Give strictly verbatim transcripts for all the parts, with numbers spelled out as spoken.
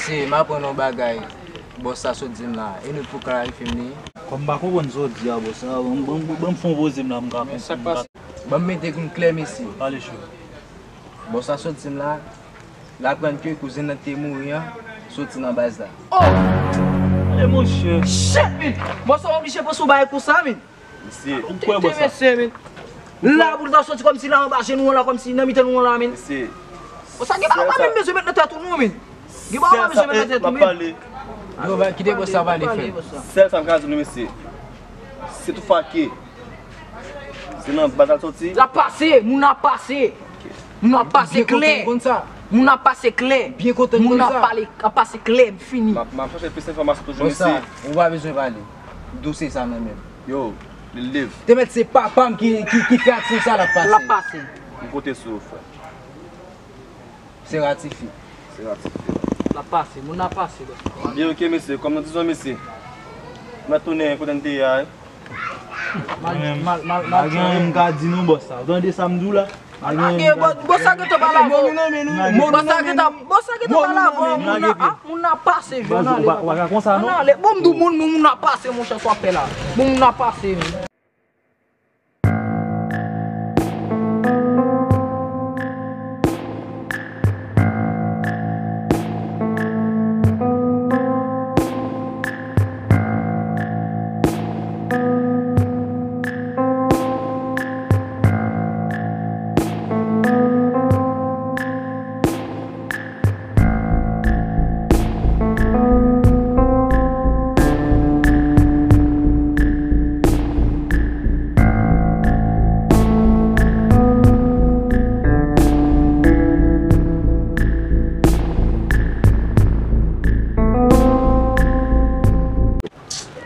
Mesye, m aprann yon bagay bòs sa sot di m la. E nou pou klarifye m li? Kòm m pa konprann sa w di a, bòs, ban m, ban m, ban m fè yon poze m la, m ka konprann. Ban m mete kou m klè, mesye. Pale cho. Bòs sa sot di m la, l aprann ke kouzen nan te mouri an soti nan baz la. Oh! Ale, monchè. Shit, man! Bòs sa oblije pase yon bagay konsa, man. Mesye. Ou kwè bòs sa? Mesye, men. La pou l ta soti kòmsi la anba jenou an la, kòmsi nan mitan nou an la, men. Mesye. Bon, sa gen bagay ou pa menm bezwen met nan tèt ou non, men. Gen bagay ou pa bezwen met nan tèt ou, men. Yo, kite bòs sa pale, frè. Sèl sa m ka di nou, mesye, se tou fake. Se nan baz la l soti. L ap pase, moun ap pase. Moun ap pase klè. Moun ap pase klè. Moun ap pale, ap pase klè, m fini. M ap, m ap chache plis enfòmasyon toujou, mesye. Bòs sa, ou pa bezwen pale. Dosye sa nan men m. Yo, li live. Te mèt se papa m ki, ki, ki fè aksyon sa l ap pase. L ap pase. M konte sou ou, frè. Se ratifye. Se ratifye. L ap pase, moun ap pase, bòs. Byen, oke, mesye. Kòm nou di zon, mesye. M ap tounen kote n te ye a, wi. Mal, mal, mal, mal. Pa gen anyen m ka di non, bòs sa. Ou tande sa m di w la? Lage, bò, bò sa gentan pale avè w. Bò sa gentan, bò sa gentan pale avè w. Moun nan, ah, moun nan pase, jwenn ale. Ou pa ka konsa non. Ann ale. Bon, m di w, moun, moun, moun nan pase, monchè, sa w ap fè la. Bon, moun nan pase, wi.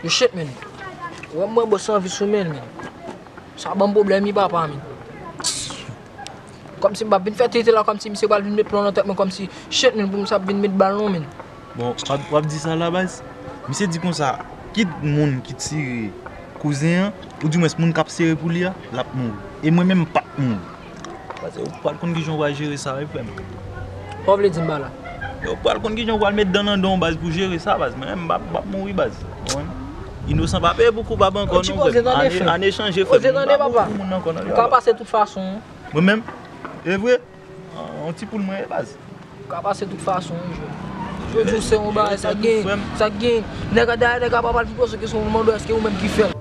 Yo, shit, man. Ou wè m wè bòs anvi sou men, man. Sa ban m pwoblèm wi, papa, man. Kòmsi m p ap vin fè tete la, kòmsi misye pral vin met plon nan tèt mwen, kòmsi, shit, man, pou m sa ap vin met bal non, man. Bon, w ap, w ap di sa la, baz? Misye di konsa, kit moun ki tire kouzen an, oudimwens moun k ap sere pou li a, l ap mouri. E mwen menm, m p ap mouri. Paske ou pral konn kijan ou pral jere sa, wi, frè m. Sa w vle di m pa la? Yo, ou pral konn kijan ou pral met dan nan dan w, baz, pou jere sa, baz. Mwen menm, m p ap, m p ap mouri, baz. Ou konprann? Inosan pa peye pou koupab ankò non, frè m. Ane, ane chanje, frè m. Poze tande, papa. Ou ka pase tout fason. Mwen menm? E vre? An, yon ti poul mwen ye, baz. Ou ka pase tout fason, wi, jwè. Jodi w se yon bagay, sa gen, sa gen. Nèg la dèyè, nèg la pa pral vin poze kesyon pou mande w èske ou menm ki fè l.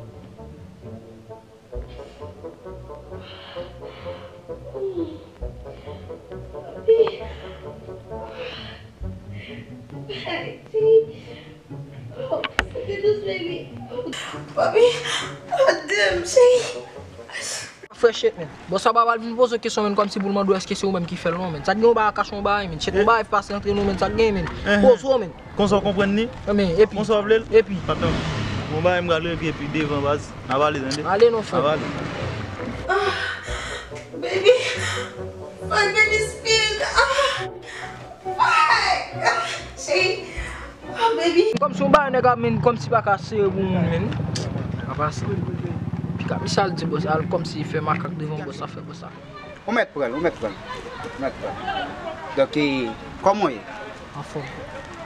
Papi, oh damn, cheri. Fresh shit, man. Bòs sa pa pral vin poze w kesyon, man, kòmsi pou l mande w èske se ou menm ki fè l, non, man. Sa t gen yon bagay kache yon bagay, man. Shit, yon bagay pase antre nou, man. Sa t gen, man. Poze w, man. Poze w, konprann li? Enben, epi? Konsa w vle l? Epi? Atann. Yon bagay m pral regle pi devan, baz. N a pale, tande? Ale non, frè. N a pale. Ah, baby. Fuck, baby, speed. Ah. Fuck. Ah, cheri. Ah, baby. Kòmsi yon bagay nèg ap men kòmsi pa ka sere pou moun, men. Pa pase. Pika misye al di bòs, al kòmsi fè makak devan bòs la, fè bòs la. Ou mèt pran l, ou mèt pran l, ou mèt pran l. Donk, e, kòman w ye? Anfòm.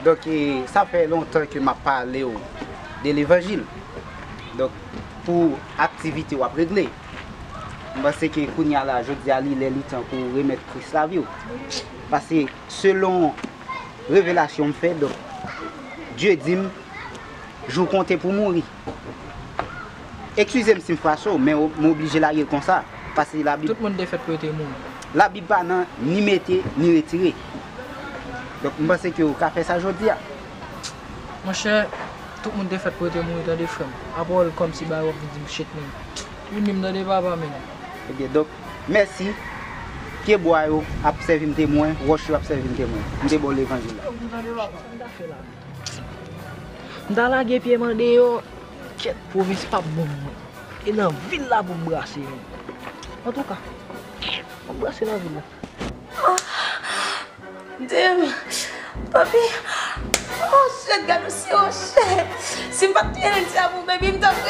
Donk, e, sa fè lontan ke m ap pale w de levanjil. Donk, pou aktivite w ap regle, m panse ke kounye a la, jodi a, li lè, li tan pou w remèt Kris lavi w. Paske, selon revelasyon m fè, donk, Dye di m, jou w konte pou w mouri. Eskize m si m fwache w, men w, m oblije lage l konsa, paske Labib. Tout moun te fèt pou yo te mouri. Labib pa nan ni mete, ni retire. Donk, m panse ke w ka fè sa jodi a. Monchè, tout moun te fèt pou yo te mouri, tande, frè m. Apa w kòmsi bagay w ap vin di m shit, men. Ou menm, tande, papa, men. Ebyen, donk, mèsi. Pyebwa yo ap sèvi m temwen, wòch yo ap sèvi m temwen. M te ba w levanjil la. Ou tande, papa, m ta fè la. M ta lage pye m andeyò, kèt, pwovens p ap bon pou mwen. E nan vil la pou m brase, men. Antouka, m ap brase nan vil la. Damn. Papi. Oh, shit, gad yon si, oh, shit. Si m pa t touye nèg sa pou baby, m t ap